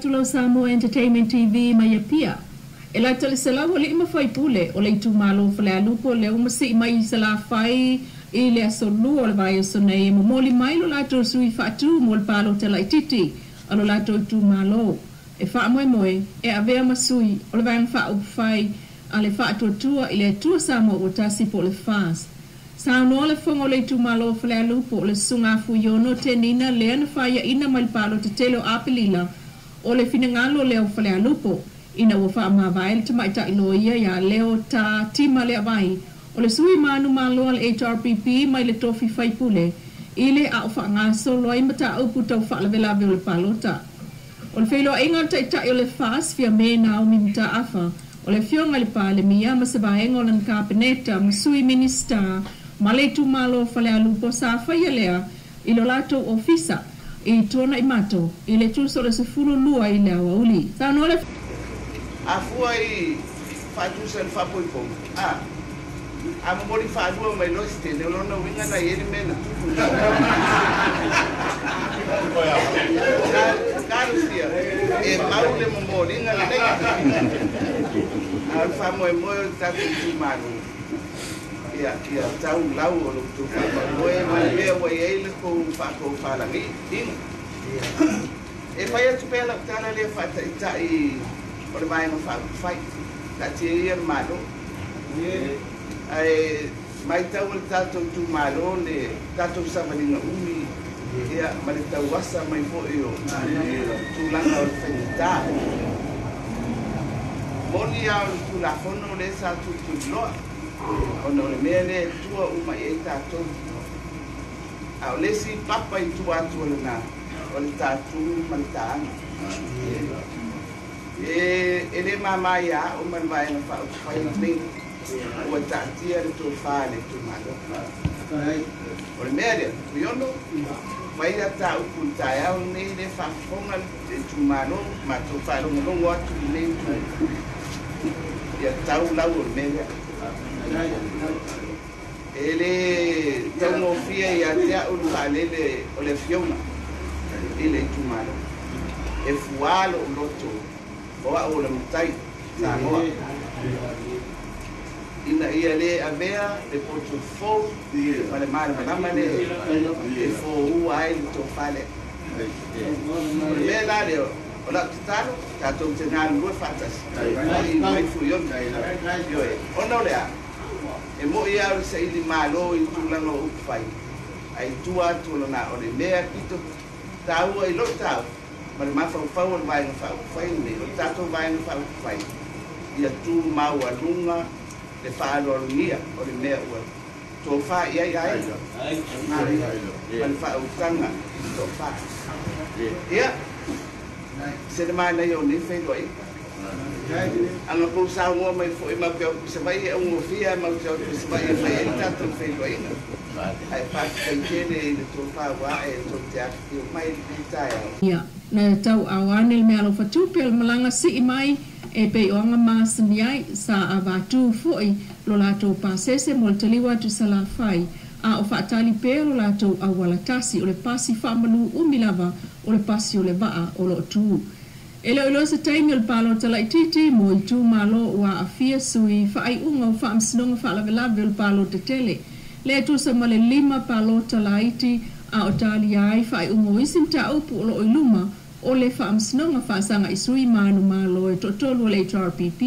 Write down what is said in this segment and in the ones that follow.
Atu Samoa Entertainment TV mai Apia. E lata i le 100 alii ma faipule o le itumalo o Falealupo lea ua masii mai i Salafai i le aso Lua o le vaiaso nei e momoli mai lo latou sui faatu mo le palota laitiiti a lo latou itumalo e faamoemoe e avea ma sui o le Vaega Faaupufai a le Faatuatua i le Atua Samoa Ua Tasi po o le FAST. Saunoa le Fofoga o le Itumalo o Falealupo o le Susuga Fuiono Tenina lea na faiaina mai le palota tele o Aperila o le finagalo lea o Falealupo ina ua faamavae le tamaitai loia ia Leo Tā Tima Leavai o le sui manumalo a le HRPP mai le tofi faipule i le a o faagasolo ai mataupu tau faalavelave o le palota. O le feiloaiga a le taitai o le FAST Fiame Naomi Mataafa, o le afioga i le Palemia ma se vaega o lana Kapeneta ma sui Minisita ma le itumalo o Falealupo sa faia lea i lo latou ofisa i Tuanaimato i le tusa o le 12 i le aoauli. Saunoa le. A fua i faatusa i le faapoipoga, a a momoli faalua mai loa Setene, o lona uiga na i ai le mea na tupu. Talosia e mau le momoliga lenei. A o le faamoemoe o le tatou itumalo, ia ia tau lau o lo outou faamoemoe ma le mea ua i ai le tou faatofalaiga. E fai atu pea lau tala lea faataitai o le Vaega Faaupufai, taatia ia le Malo. Ae matau e le tatou itumalo le tatou savaliga umi ia ma le tauasa mai foi o tulaga o le faigata. Moni lava o le Tulafono lea sa tulituliloa, ona o le mea lea e tua uma i ai tatou. A o le isi papa i tua atu o lena, o le tatu ma le taaga. E le mama ia au ma le Vaega Faaupufai lenei, ua taatia le tofa a le itumalo. O le mea lea, Fuiono, fai a ta upu i le taeao lenei le faafofoga le itumalo, matou faalogologo atu i lenei itu, ia tau lau o le mea lea. E le taugofie ia te au le faalele o le afioga i le itumalo. E fuā lou loto o au o le matai Samoa ina ia le avea le poto fou ma le malamalama lea e foua ai le tofa lea. O le mea la lea o lau tatalo, tatou te galulue faatasi mai Fuiono. Ioe, ona o le a? E moi lava o le saili malo i tulaga o upufai, ae i tua atu o lena o le mea pito taua i lou taofi ma le mafaufau o le Vaega Faaupufai lenei, o le tatou Vaega Faaupufai, ia tu maualuga le faaaloalogia o le mea ua tofa i ai aiga ma le faautaga i le tofa. Ia, se le manaia o nei feiloaiga. Aga kou saunoa mai foi matou te o atu i Savaii e augofie matou te o atu i Savaii e fai ai le tatou feiloaiga. Ae faafetai tele i le tofa ua ae tou te afifio mai i lenei taeao. Ia, na tauaao ane le meaalofa tupe o le malaga sii mai e pei o aga masani ai, sa avatu foi lo latou pasese mo le taliu atu i Salafai, a o faatali pea lo latou auala tasi o le pasi faamalu umi lava o le pasi o le vaa o lo o tu. E le o iloa se taimi o le palota laitiiti mo itumalo ua aafia sui faaiuga o Faamasinoga Faalavelave o le Palota Tele. Lea e tusa ma le 5 palota laiti a o talia ai faaiuga o isi mataupu o lo o i luma o le Faamasinoga faasaga i sui manumalo e toatolu o le HRPP.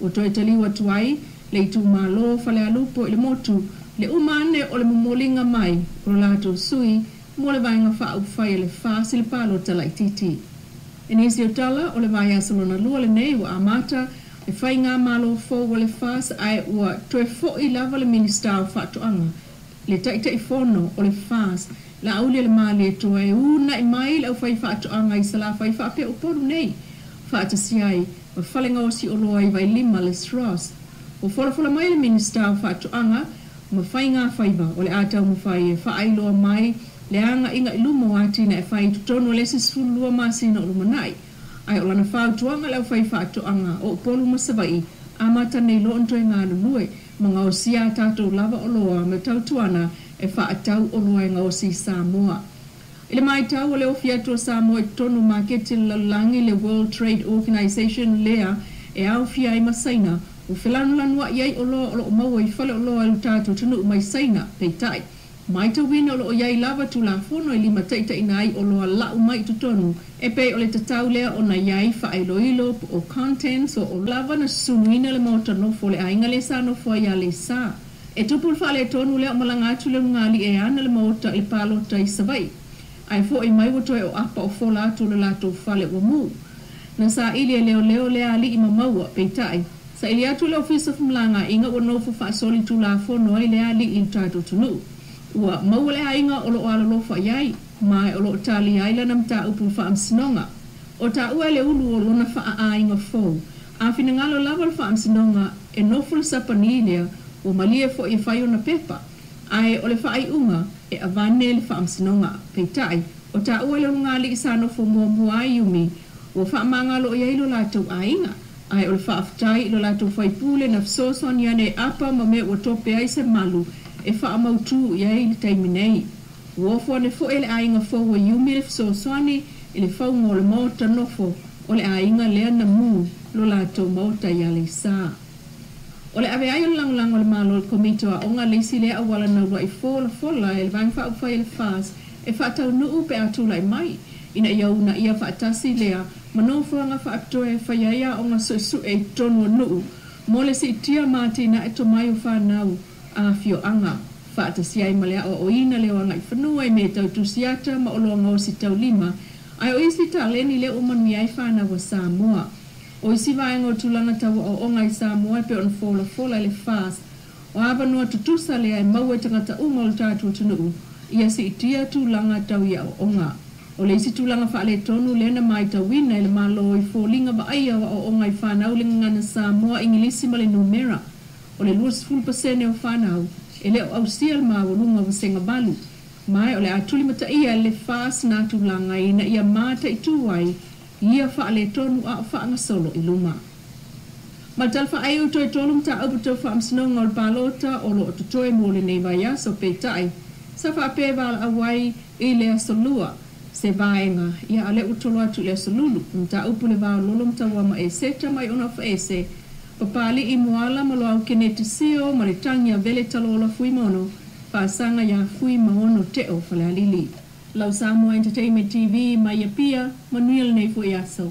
Ua toe taliu atu ai le itumalo o Falealupo i le motu le uma ane o le momoliga mai o lo latou sui mo le Vaega Faaupufai a le FAST i le palota laitiiti. I nisi o tala o le vaiaso lona lua lenei ua amata le faigamalo fou a le FAST ae ua toe foi lava le Minisita o Faatoaga, le Taitaifono o le FAST, Laaulialemalietoa e uunai mai le aufaifaatoaga i Salafai faapea Upolu nei faatasi ai ma fale gaosi oloa i Vailima le SROS. Ua folafola mai le Minisita o Faatoaga ma Faiga Faiva o le a taumafai e faailoa mai le agaiga i luma o atinae fai i totonu o le isi 12 masina o lumanai. Ae o lana fautuaga i le aufaifaatoaga o Upolu ma Savaii, amata nei loa ona toe galulue ma gaosia a tatou lava oloa ma tautuana e faatau oloa e gaosi i Samoa. I le matau o le ofi atu o Samoa i totonu o maketi a le lalolagi le World Trade Organization lea e aofia ai ma Saina, ua felanulanuai ai oloa o lo o maua i faleoloa i lo tatou atunuu mai Saina. Peitai, matauina o lo o i ai lava Tulafono e limataitaiina ai oloa lau mai i totonu e pei o le tatau lea ona i ai faailoilo po o contents o o lava na susuluina le maota nofo o le aiga lea sa nofo ai i Aleisa. E tupu le faaletonu lea o malaga atu le ulugalii e ana le maota i le palota i Savaii. Ae fo'i mai ua toe o apa o fola atu o le latou fale ua mū. Na saili e leoleo lea alii ma maua, peitai, saili atu le Ofisa o Femalagaaiga ua nofo faasolitulafono ai lea alii i le tatou atunuu. Ua maua le aiga o lo o alolofa i ai, ma o lo o talia ai lana mataupu i le Faamasinoga. O taua e le ulu o lona faaaiga fou, a finagalo lava le Faamasinoga e nofo le Sapani lea, ua malie foi e fai ona pepa. Ae o le faaiuga, e avane le Faamasinoga. Peitai, o taua e le ulugalii sa nofo muamua ai Iumi, ua faamagalo i ai lo latou aiga. Ae o le faafetai i lo latou faipule na fesoasoani ane e apa ma mea ua tope ai se malu e faamautū i ai i le taimi nei. Ua ofo ane foi e le aiga fou a Iumi le fesoasoani i le fauga o le maota nofo o le aiga lea na mū lo latou maota i Aleisa. O le ave ai o le lagolago a le Malo i le Komiti o Aoga le isi lea auala na uluai folafola e le Vaega Faaupufai a le FAST e faataunuu pe a tulai mai, ina ia uunaia faatasi lea ma nofoaga faapitoa e fai ai aoga suesue i totonu o nuu mo le siitia ma atinae tomai o fanau a afioaga, faatasi ai ma le aoaoina lea o agaifanua i mea tau tusiata ma oloa gaosi taulima, ae o isi taleni lea ua manuia ai fanau a Samoa. O isi vaega o tulaga tau aoaoga i Samoa e pei ona folafola e le FAST, o avanoa tutusa lea e maua e tagata uma o le tatou atunuu ia siitia tulaga tau i aoaoga. O le isi tulaga faaletonu lea na matauina e le Malo i foliga vaaia o aoaoga i fanau le gagana Samoa, Igilisi ma le numera, o le 20% o fanau e le o ausia le maualuga o vasega 8, ma o le a tulimataia e le FAST na tulaga ina ia mataitū ai ia faaletonu a o faagasolo i luma. Ma le tala faaiu, toe tolu mataupu tau faamasinoga o le palota o lo o totoe mo lenei vaiaso, peitai, sa faapea e valaau ai i le aso Lua se vaega, ia a o lea ua tolo atu i le aso Lulu. O mataupu le va o Lolo ma Tauama Eseta mai Onafaese, Papali'i Moala ma Loau Keneti Sio ma le tagi a Vele Talola Fuimaono, faasaga ia Fuimaono Teo Falealili. Lau Samoa Entertainment TV mai Apia, manuia lenei foi aso.